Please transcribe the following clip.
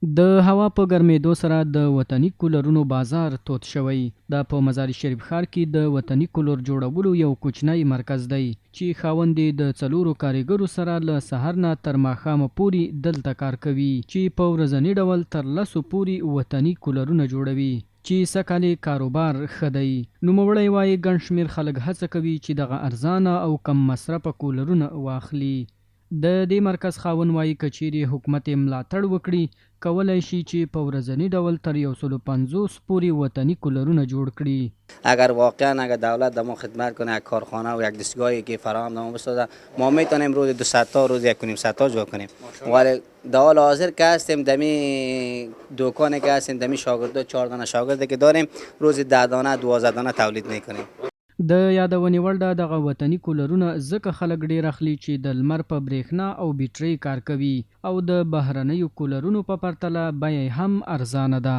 د هوا په ګرمېدو سره د وطني کولرونو بازار تود شوی. دا په مزار شریف ښار کې د وطني کولر جوړولو یو کوچنی مرکز دی چې خاوند یې د څلورو کاریګرو سره له سهار نه تر ماښامه پوري دلته کار کوي چې په ورځني ډول تر لسو پوري وطني کولرونه جوړوي چې سږکال یې کاروبار ښه دی. نوموړی وايي، ګڼ شمېر خلک هڅه کوي چې دغه ارزانه او کم مصرفه کولرونه واخلي. د دې مرکز خاوند وايي، که چیرې حکومت یې ملاتړ وکړي، کولای شي چې په ورځني ډول تر یو سلو 50 پورې وطني کولرونه جوړ کړي. اگر واقعا اگر دولت در ما خدمت کنه، یک کارخانه و یک دستگاهی که فراهم در ما بسازه، ما میتونیم روز 200 تا، روز 1.5 صد تا جور کنیم. ولی در حال حاضر که هستیم، دمی دوکانی که هستیم، دمی شاگرد، چهار دانه شاگرد که داریم، روز 10 دانه، 12 دانه تولید میکنیم. د یادونې وړ ده، دغه وطني کولرونه ځکه خلک ډېر اخلي چې د لمر په برېښنا او بیټرۍ کار کوي او د بهرنیو کولرونو په پرتله بیه یې هم ارزانه ده.